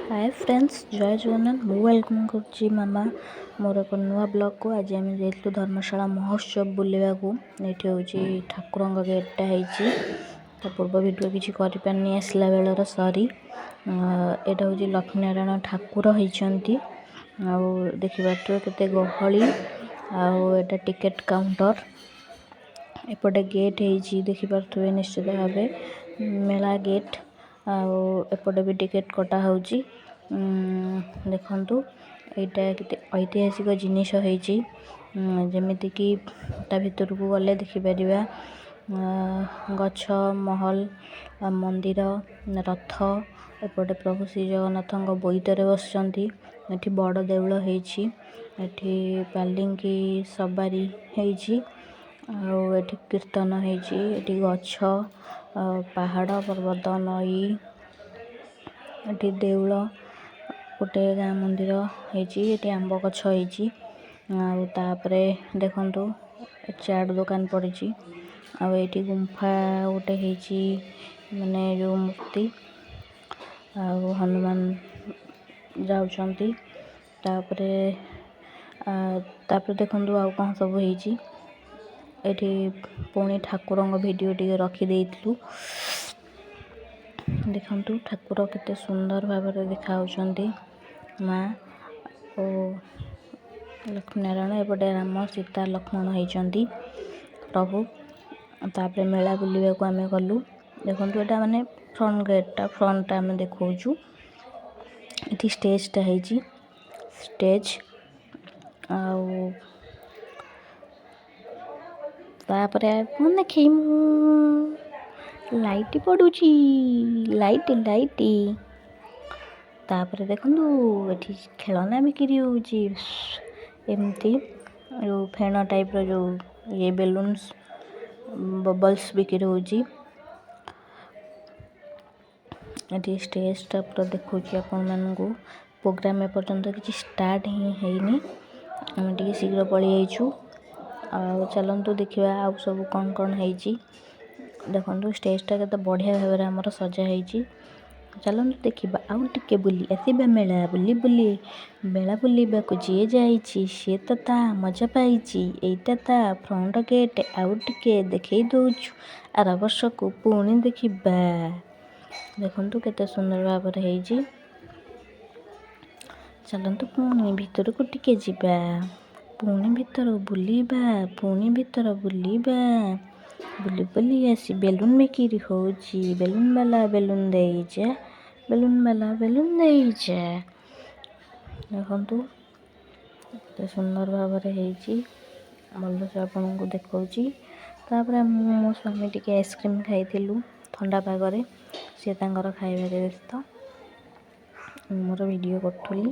ହାଏ friends, ଜୟ ଜଗନ୍ନାଥ। ମୁଁ welcome କରୁଛି ମାମା ମୋର ଏକ ନୂଆ ବ୍ଲଗ୍କୁ। ଆଜି ଆମେ ଯାଇଥିଲୁ ଧର୍ମଶାଳା ମହୋତ୍ସବ ବୁଲିବାକୁ। ଏଇଠି ହେଉଛି ଠାକୁରଙ୍କ ଗେଟ୍ଟା ହେଇଛି। ତା ପୂର୍ବ ଭିଡ଼ିଓ କିଛି କରିପାରିନି ଆସିଲା ବେଳର, ସରି। ଏଇଟା ହେଉଛି ଲକ୍ଷ୍ମୀନାରାୟଣ ଠାକୁର ହେଇଛନ୍ତି ଆଉ ଦେଖିପାରୁଥିବେ କେତେ ଗହଳି। ଆଉ ଏଇଟା ଟିକେଟ୍ କାଉଣ୍ଟର। ଏପଟେ ଗେଟ୍ ହେଇଛି, ଦେଖିପାରୁଥିବେ ନିଶ୍ଚିତ ଭାବେ ମେଳା ଗେଟ୍। ଆଉ ଏପଟେ ବି ଟିକେଟ୍ କଟା ହେଉଛି। ଦେଖନ୍ତୁ, ଏଇଟା କେତେ ଐତିହାସିକ ଜିନିଷ ହେଇଛି। ଯେମିତିକି ତା ଭିତରକୁ ଗଲେ ଦେଖିପାରିବା ଗଛ, ମହଲ, ମନ୍ଦିର, ରଥ। ଏପଟେ ପ୍ରଭୁ ଶ୍ରୀ ଜଗନ୍ନାଥଙ୍କ ବୋଇତରେ ବସିଛନ୍ତି। ଏଠି ବଡ଼ ଦେଉଳ ହେଇଛି। ଏଠି ପାଲିଙ୍କି ସବାରି ହେଇଛି ଆଉ ଏଠି କୀର୍ତ୍ତନ ହେଇଛି। ଏଠି ଗଛ, ପାହାଡ଼, ପର୍ବତ, ନଈ, ଏଠି ଦେଉଳ, ଗୋଟେ ଗାଁ ମନ୍ଦିର ହେଇଛି। ଏଠି ଆମ୍ବ ଗଛ ହେଇଛି। ଆଉ ତାପରେ ଦେଖନ୍ତୁ, ଚାଟ୍ ଦୋକାନ ପଡ଼ିଛି। ଆଉ ଏଇଠି ଗୁମ୍ଫା ଗୋଟେ ହେଇଛି, ମାନେ ଯେଉଁ ମୂର୍ତ୍ତି ଆଉ ହନୁମାନ ଯାଉଛନ୍ତି। ତାପରେ ତାପରେ ଦେଖନ୍ତୁ ଆଉ କ'ଣ ସବୁ ହେଇଛି ଏଠି। ପୁଣି ଠାକୁରଙ୍କ ଭିଡ଼ିଓ ଟିକେ ରଖିଦେଇଥିଲୁ। ଦେଖନ୍ତୁ, ଠାକୁର କେତେ ସୁନ୍ଦର ଭାବରେ ଦେଖାହେଉଛନ୍ତି, ମା ଓ ଲକ୍ଷ୍ମୀନାରାୟଣ। ଏପଟେ ରାମ, ସୀତା, ଲକ୍ଷ୍ମଣ ହେଇଛନ୍ତି ପ୍ରଭୁ। ତାପରେ ମେଳା ବୁଲିବାକୁ ଆମେ ଗଲୁ। ଦେଖନ୍ତୁ, ଏଇଟା ମାନେ ଫ୍ରଣ୍ଟ ଗେଟ୍ଟା, ଫ୍ରଣ୍ଟଟା ଆମେ ଦେଖାଉଛୁ। ଏଠି ଷ୍ଟେଜ୍ଟା ହେଇଛି, ଷ୍ଟେଜ୍। ଆଉ ତାପରେ କ'ଣ ଦେଖେଇ ମୁଁ? ଲାଇଟ୍ ପଡ଼ୁଛି, ଲାଇଟ୍ ଲାଇଟ୍। ତାପରେ ଦେଖନ୍ତୁ, ଏଠି ଖେଳନା ବିକ୍ରି ହେଉଛି। ଏମିତି ଯେଉଁ ଫେଣ ଟାଇପ୍ର ଯେଉଁ ଇଏ, ବେଲୁନ୍ସ, ବବଲ୍ସ ବିକ୍ରି ହେଉଛି। ଏଠି ଷ୍ଟେଜ୍ଟା ପୁରା ଦେଖାଉଛି ଆପଣମାନଙ୍କୁ। ପ୍ରୋଗ୍ରାମ୍ ଏପର୍ଯ୍ୟନ୍ତ କିଛି ଷ୍ଟାର୍ଟ ହିଁ ହେଇନି, ଆମେ ଟିକେ ଶୀଘ୍ର ପଳେଇ ଯାଇଛୁ। ଆଉ ଚାଲନ୍ତୁ ଦେଖିବା ଆଉ ସବୁ କ'ଣ କ'ଣ ହେଇଛି। ଦେଖନ୍ତୁ, ଷ୍ଟେଜ୍ଟା କେତେ ବଢ଼ିଆ ଭାବରେ ଆମର ସଜା ହେଇଛି। ଚାଲନ୍ତୁ ଦେଖିବା, ଆଉ ଟିକେ ବୁଲି ଆସିବା ମେଳା ବୁଲି ବୁଲି। ମେଳା ବୁଲିବାକୁ ଯିଏ ଯାଇଛି, ସିଏ ତ ତା ମଜା ପାଇଛି। ଏଇଟା ତା ଫ୍ରଣ୍ଟ ଗେଟ୍, ଆଉ ଟିକେ ଦେଖେଇ ଦେଉଛୁ। ଆର ବର୍ଷକୁ ପୁଣି ଦେଖିବା। ଦେଖନ୍ତୁ, କେତେ ସୁନ୍ଦର ଭାବରେ ହେଇଛି। ଚାଲନ୍ତୁ, ପୁଣି ଭିତରକୁ ଟିକେ ଯିବା। ପୁଣି ଭିତର ବୁଲିବା, ପୁଣି ଭିତର ବୁଲିବା। ବୁଲି ବୁଲି ଆସି ବେଲୁନ ବିକ୍ରି ହେଉଛି। ବେଲୁନ ବାଲା ବେଲୁନ ଦେଇଯା, ବେଲୁନ ବାଲା ବେଲୁନ ଦେଇଯା। ଦେଖନ୍ତୁ, କେତେ ସୁନ୍ଦର ଭାବରେ ହେଇଛି। ଭଲସେ ଆପଣଙ୍କୁ ଦେଖାଉଛି। ତାପରେ ମୁଁ, ମୋ ସ୍ୱାମୀ ଟିକେ ଆଇସ୍କ୍ରିମ୍ ଖାଇଥିଲୁ ଥଣ୍ଡା ପାଗରେ। ସିଏ ତାଙ୍କର ଖାଇବାରେ ବ୍ୟସ୍ତ, ମୋର ଭିଡ଼ିଓ କରୁଥିଲି।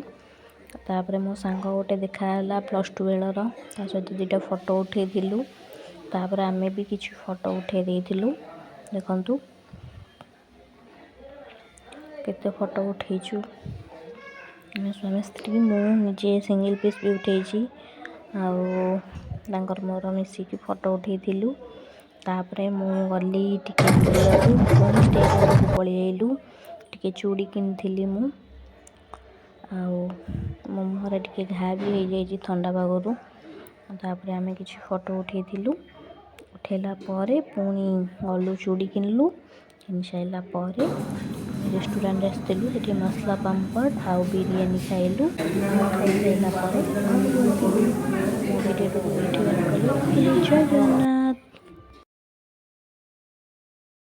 ତାପରେ ମୋ ସାଙ୍ଗ ଗୋଟେ ଦେଖା ହେଲା +2 ବେଳର, ତା ସହିତ ଦୁଇଟା ଫଟୋ ଉଠେଇଥିଲୁ। ତାପରେ ଆମେ ବି କିଛି ଫଟୋ ଉଠେଇ ଦେଇଥିଲୁ। ଦେଖନ୍ତୁ, କେତେ ଫଟୋ ଉଠେଇଛୁ ଆମେ ସ୍ୱାମୀ ସ୍ତ୍ରୀ। ମୁଁ ନିଜେ ସିଙ୍ଗଲ୍ ପିସ୍ ବି ଉଠେଇଛି ଆଉ ତାଙ୍କର ମୋର ମିଶିକି ଫଟୋ ଉଠେଇଥିଲୁ। ତାପରେ ମୁଁ ଗଲି ଟିକେ ବୁଲିବାକୁ। ପୁଣି ଷ୍ଟେଜ୍ ଆଡ଼କୁ ପଳେଇ ଆଇଲୁ। ଟିକେ ଚୁଡ଼ି କିଣିଥିଲି ମୁଁ। ଆଉ ମୋ ମୁହଁରେ ଟିକେ ଘା ବି ହେଇଯାଇଛି ଥଣ୍ଡା ପାଗରୁ। ତାପରେ ଆମେ କିଛି ଫଟୋ ଉଠେଇଥିଲୁ। ଉଠେଇଲା ପରେ ପୁଣି ଗଲୁ, ଚୁଡ଼ି କିଣିଲୁ। କିଣି ସାରିଲା ପରେ ରେଷ୍ଟୁରାଣ୍ଟ ଆସିଥିଲୁ। ସେଠି ମସଲା ପାମ୍ପଡ଼ ଆଉ ବିରିୟାନୀ ଖାଇଲୁ। ଖାଇସାରିଲା ପରେ ଘରକୁ ଆସିଲୁ।